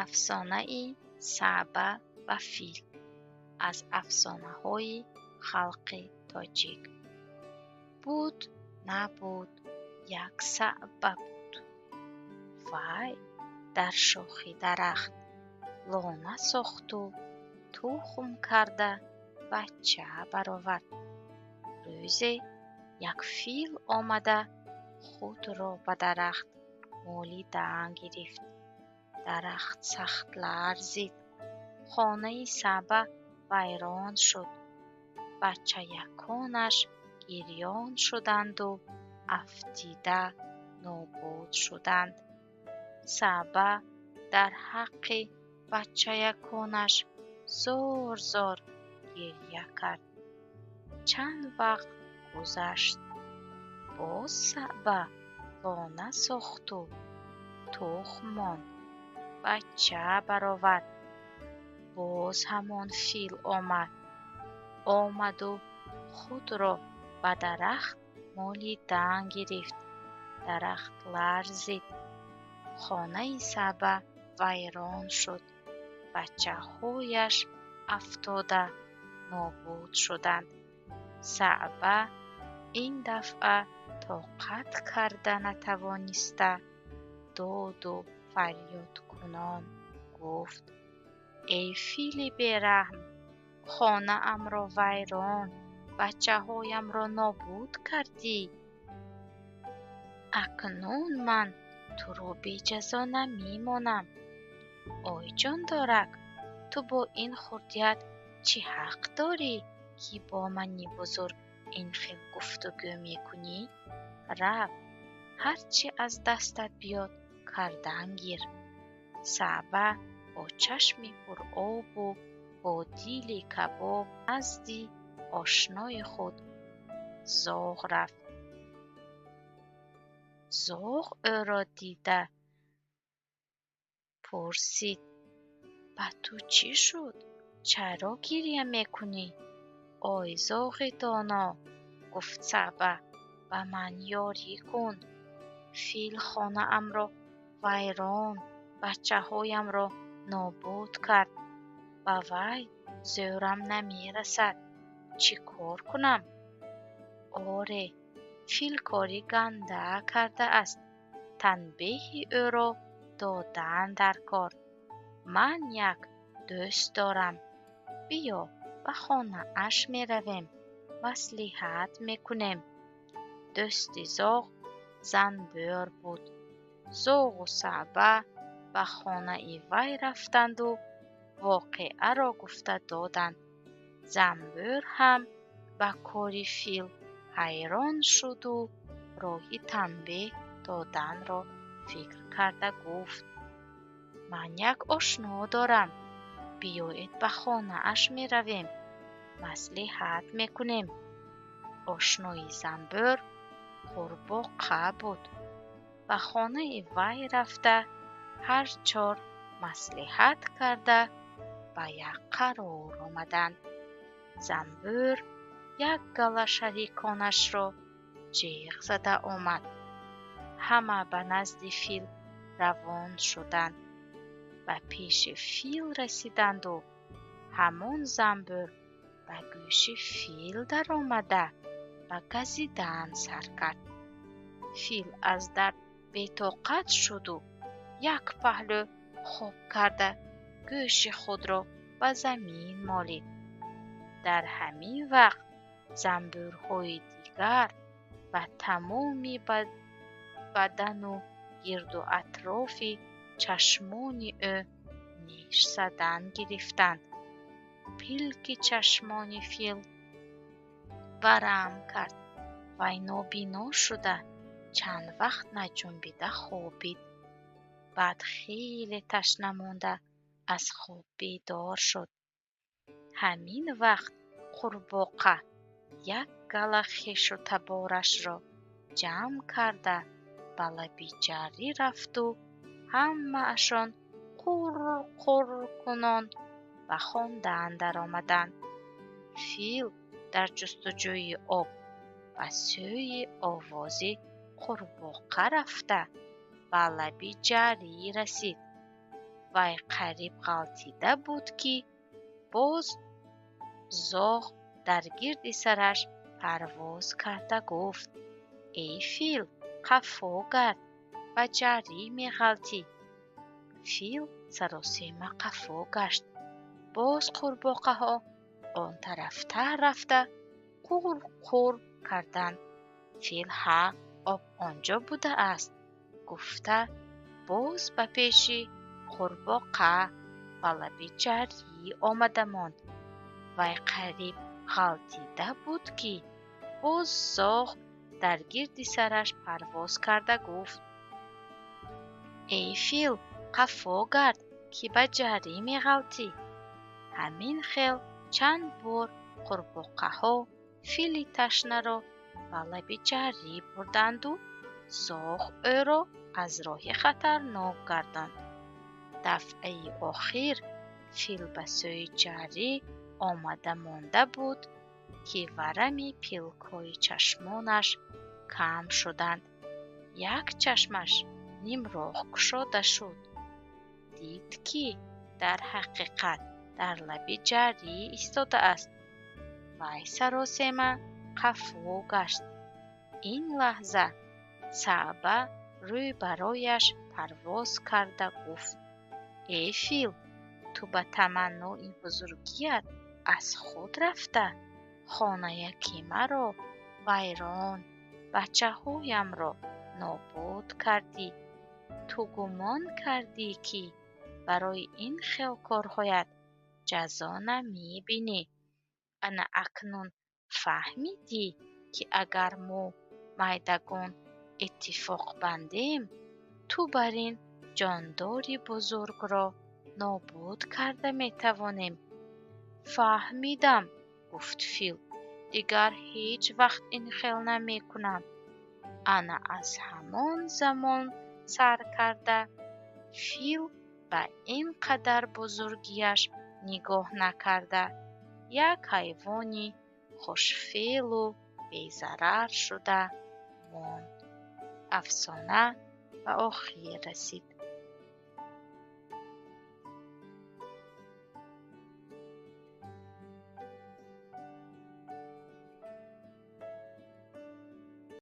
Афсонаи Саъба ва фил аз афсонаҳои халқи тоҷик. Буд, набуд, як саъба буд. Вай дар шохи дарахт лона сохту тухм карда бача баровард. Рӯзе як фил омада худро ба дарахт молидан гирифт. Дарахт сахт ларзид. Хонаи Саъба вайрон шуд. Бачаяконаш гирён шуданду афтида нобуд шуданд. Саъба дар ҳаққи бачаяконаш зор-зор гиря кард. Чанд вақт гузашт. Боз Саъба лона сохту тухм монд. Бача баровард. Боз ҳамон фил омад. Омаду худро ба дарахт молидан гирифт. Дарахт ларзид. Хонаи Саъба вайрон шуд. Бачаҳояш афтода нобуд шуданд. Саъба ин дафъа тоқат карда натавониста доду фарёдкунон гуфт: «Эй фили бераҳм, хонаамро вайрон, бачаҳоямро нобуд кардӣ. Акнун ман туро беҷазо намемонам. Ой, ҷондорак, ту бо ин хурдият чӣ ҳақ дорӣ, ки бо мани бузург ин хел гуфтугӯ мекунӣ? Рав, ҳар чӣ аз дастат биёд, кардан гир». Саъба бо чашми пуробу бо дили кабоб назди ошнои худ зоғ рафт. Зоғ ӯро дида пурсид: «Ба ту чӣ шуд? Чаро гиря мекунӣ?» «Ой, зоғи доно, — гуфт Саъба, — ба ман ёрӣ кун. Фил хонаамро вайрон, бачаҳоямро нобуд кард. Ба вай зӯрам намерасад. Чӣ кор кунам?» «Оре, фил кори ганда кардааст. Танбеҳи ӯро додан дар кор. Ман як дӯст дорам. Биё, ба хонааш меравем, маслиҳат мекунем». Дӯсти зоғ занбӯр буд. Зоғу Саъба ба хонаи вай рафтанду воқеаро гуфта доданд. Занбӯр ҳам ба кори фил ҳайрон шуду роҳи танбеҳ доданро фикр карда гуфт: «Ман як ошно дорам. Биёед, ба хонааш меравем, маслиҳат мекунем». Ошнои занбӯр қурбоқа буд. Ба хонаи вай рафта, ҳар чор маслиҳат карда ба як қарор омаданд. Занбӯр як гала шариконашро ҷеғ зада омад. Ҳама ба назди фил равон шуданд. Ба пеши фил расиданду ҳамон занбӯр ба гӯши фил даромада ба газидан сар кард. Фил аз дард бетоқат шуду як паҳлӯ хоб карда гӯши худро ба замин молид. Дар ҳамин вақт занбӯрҳои дигар ба тамоми бадану гирду атрофи чашмони ӯ неш задан гирифтанд. Пилки чашмони фил варам кард. Вай нобино шуда чанд вақт наҷунбида хобид. Баъд хеле ташна монда аз хоб бедор шуд. Ҳамин вақт қурбоқа як гала хешу таборашро ҷамъ карда ба лаби ҷарӣ рафту ҳамаашон қурр-қурр кунон ба хондан даромаданд. Фил дар ҷустуҷӯи об ба сӯи овози қурбоқа рафта ба лаби ҷарӣ расид. Вай қариб ғалтида буд, ки боз зоғ дар гирди сараш парвоз карда гуфт: «Эй фил, қафо гард, ба ҷарӣ меғалтӣ». Фил саросема қафо гашт. Боз қурбоқаҳо он тарафтар рафта қур қур карданд. Фил «Ҳа, об он ҷо будааст» гуфта, боз ба пеши қурбоқа ба лаби ҷарӣ омада монд. Вай қариб ғалтида буд, ки боз зоғ дар гирди сараш парвоз карда гуфт: «Эй фил, қафо гард, ки ба ҷарӣ меғалтӣ». Ҳамин хел чанд бор қурбоқаҳо фили ташнаро ба лаби ҷарӣ бурданду зоғ ӯро аз роҳи хатарнок гардонд. Дафъаи охир фил ба сӯи ҷарӣ омада монда буд, ки варами пилкҳои чашмонаш кам шуданд. Як чашмаш нимроҳ кушода шуд. Дид, ки дар ҳақиқат дар лаби ҷарӣ истодааст. Вай саросема қафо гашт. Ин лаҳза саъба рӯй барояш парвоз карда гуфт: «Эй фил, ту ба таманнои бузургият аз худ рафта, хонаяки маро вайрон, бачаҳоямро нобуд кардӣ. Ту гумон кардӣ, ки барои ин хел корҳоят ҷазо намебинӣ. Ана акнун фаҳмидӣ, ки агар мо майдагон иттифоқ бандем, ту бар ин ҷондори бузургро нобуд карда метавонем». «Фаҳмидам, — гуфт фил, — дигар ҳеҷ вақт ин хел намекунам». Ана аз ҳамон замон сар карда фил ба ин қадар бузургиаш нигоҳ накарда, як ҳайвони хушфеълу безарар шуда монд. Афсона ба охир расид.